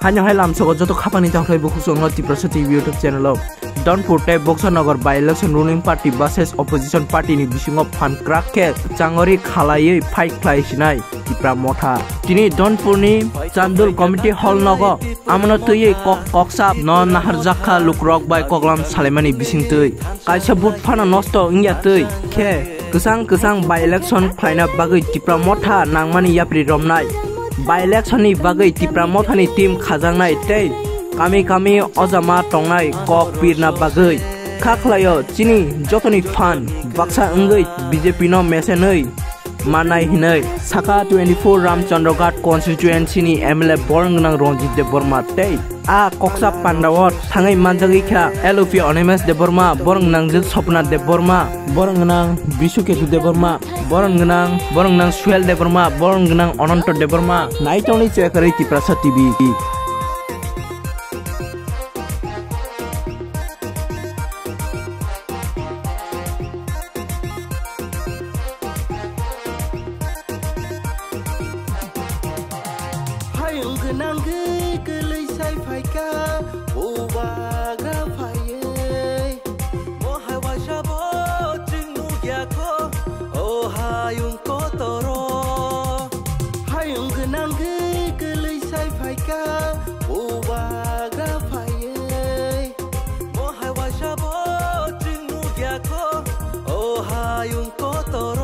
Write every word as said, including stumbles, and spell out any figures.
Haino hai lamsogo joto khapangni takhwlai bukhuk chwngno Tiprasa T V YouTube channel o. Donpur tei Boksanagar by election ruling party versus opposition party ni bisingo phan kwrak khe changori khalaiwi fight khlai sinai Tipra Motha. Tini Donpur ni Chandul Community Hall nogo amono twiwi kok koksa no naharjakha lukrok bai koklam salaimani bisingtwi. Kaisa vote phano nosto wngya twi khe kwchang kwchang by election khlaina bagwi Tipra Motha nangmani yapri romnai. By election ni bagwi Tipra Motha ni team khajaknai tei kami kami ojama tongnai kok pirna bagwi. Kha khlaio chini jotoni phan baksa wngwi B J P no mesenwi mannai hinwi saka twenty-four Ramchandra Ghat constituency ni M L A borong gwnang Ranjit Debbarma tei a koksa pandao thangwi manjagwi kha L O P Animesh Debbarma, borong gwnang jwk Sopna Debbarma, borong gwnang Bisuketu Debbarma, borong gwnang, borong gwnang Suel Debbarma, borong gwnang Ananto Debbarma. Naitokni chekari Tiprasa T V. Hayung gwnangwi kwlwi sai phaikha, bubagra phaiwi. Mo hai waisa bo chwng nukya kho, o hayung kotoro. Hayung gwnangwi kwlwi sai phaikha, bubagra phaiwi. Mo hai waisa bo chwng nukya kho, o hayung kotoro.